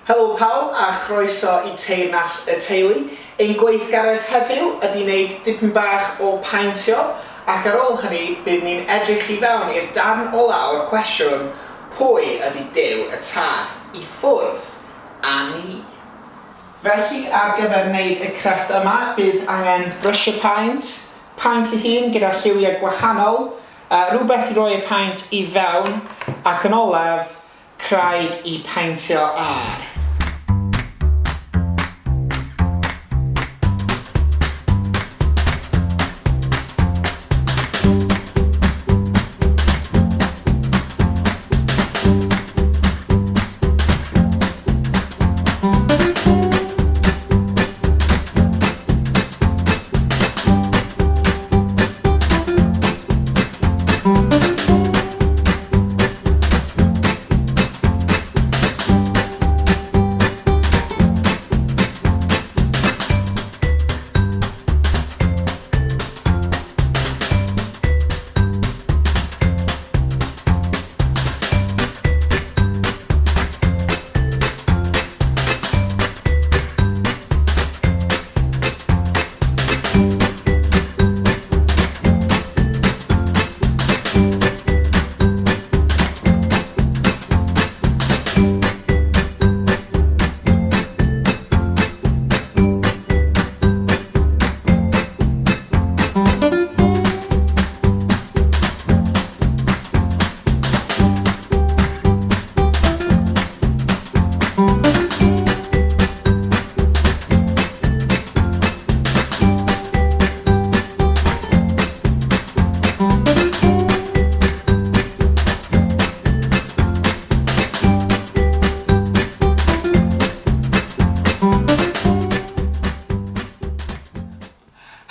Helo pawb a chroeso i Teyrnas y Teulu. Ein gweithgaredd heddiw ydy wneud dipyn bach o paentio ac ar ôl hynny bydd ni'n edrych i fewn i'r darn ola o'r cwestiwn pwy ydy Duw y Tad? I ffwrdd â ni. Felly ar gyfer wneud y crefft yma bydd angen brwsio paent, paent ei hun gyda lliwiau gwahanol, rhywbeth i roi y paent i fewn ac yn olaf Craig i paentio ar.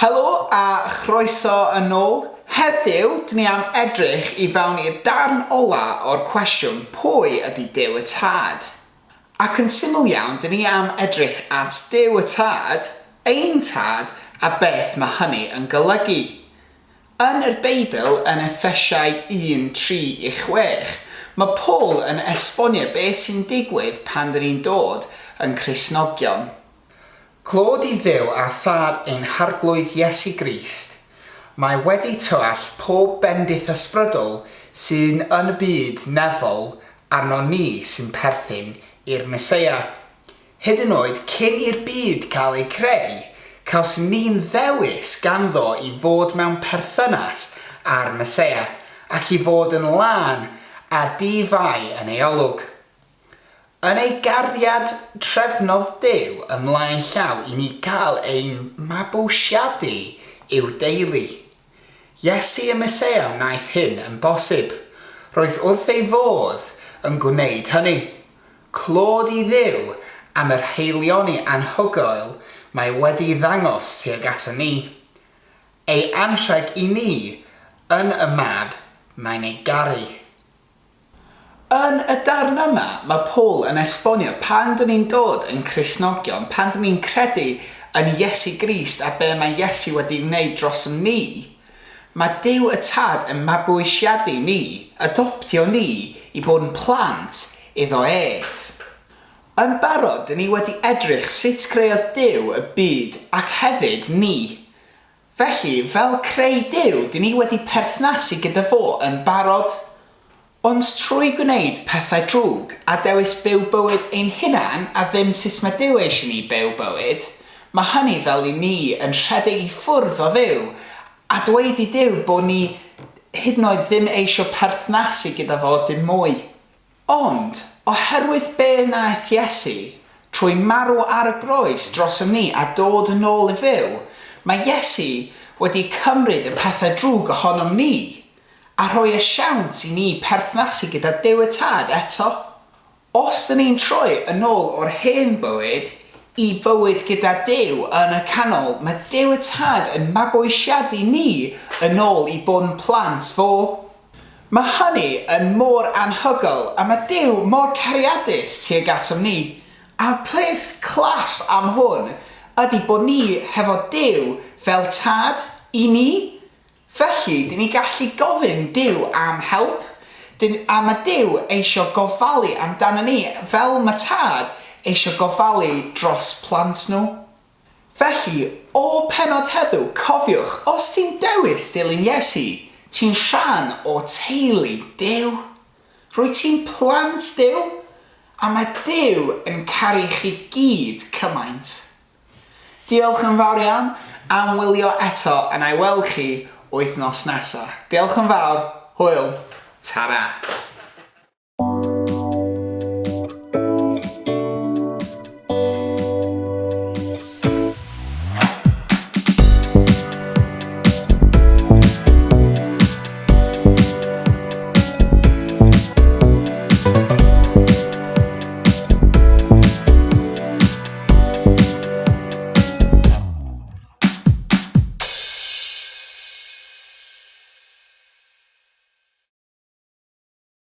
Helo a chroeso yn ôl. Heddiw, dyn ni am edrych i fewn i'r darn ola o'r cwestiwn pwy ydy Duw y Tad? Ac yn syml iawn, dyn ni am edrych at Duw y Tad, ein Tad, a beth mae hynny yn golygu. Yn yr Beibl, yn Effesiaid 1, 3 i 6, mae Paul yn esbonio beth sy'n digwydd pan dyn ni'n dod yn Cristnogion. Clod i Dduw a Thad ein Harglwydd Iesu Grist. Mae wedi tywallt pob bendith ysbrydol sy'n yn y byd nefol arnon ni sy'n perthyn i'r Meseia. Hyd yn oed cyn i'r byd cael ei creu, cawson ni'n ddewis ganddo i fod mewn perthynas â'r Meseia ac i fod yn lân a di-fai yn ei olwg. Yn ei gariad trefnodd Duw ymlaen llaw i ni gael ein mabwysiadu i'w deulu. Iesu y Meseia wnaeth hyn yn bosib. Roedd wrth ei fodd yn gwneud hynny. Clod i Dduw am yr haelioni anhygoel mae wedi'i ddangos tuag aton ni. Ei anrheg i ni yn y Mab mae'n ei garu. Yn y darn yma, mae Paul yn esbonio pan dyn ni'n dod yn Cristnogion, pan dyn ni'n credu yn Iesu Grist a be mae Iesu wedi wneud drosom ni, mae Duw y Tad yn mabwysiadu ni, adoptio ni i bod yn plant iddo ef. Yn barod, dyn ni wedi edrych sut creodd Duw y byd ac hefyd ni. Felly, fel creu Duw, dyn ni wedi perthnasu gyda fo yn barod. Ond trwy gwneud pethau drwg a dewis byw bywyd ein hunan a ddim sut mae Duw eisiau ni byw bywyd, mae hynny fel i ni yn rhedeg i ffwrdd o Dduw a dweud i Duw bod ni hyd yn oed ddim eisiau perthnasu gyda fo dim mwy. Ond, oherwydd be wnaeth Iesu, trwy marw ar y groes drosom ni a dod yn ôl i fyw, mae Iesu wedi cymryd y pethau drwg ohonom ni, a rhoi y siawns i ni perthnasu gyda Duw y Tad eto. Os dyn ni'n troi yn ôl o'r hen bywyd i bywyd gyda Duw yn y canol, mae Duw y Tad yn mabwysiadu ni yn ôl i bod yn plant fo. Mae hynny yn mor anhygoel a mae Duw mor cariadus tuag atom ni. A'r peth class am hwn ydy bod ni hefo Duw fel tad i ni. Felly, dyn ni gallu gofyn Duw am help. Dyn, a mae Duw eisio gofalu amdano ni fel mae tad eisiau gofalu dros plant nhw. Felly, o pennod heddiw, cofiwch, os ti'n dewis dilyn Iesu, ti'n rhan o teulu Duw. Rwyt ti'n plant Duw, a mae Duw yn caru chi gyd cymaint. Diolch yn fawr iawn am wylio eto a na i weld chi wythnos nesa. Diolch yn fawr, hwyl, tara!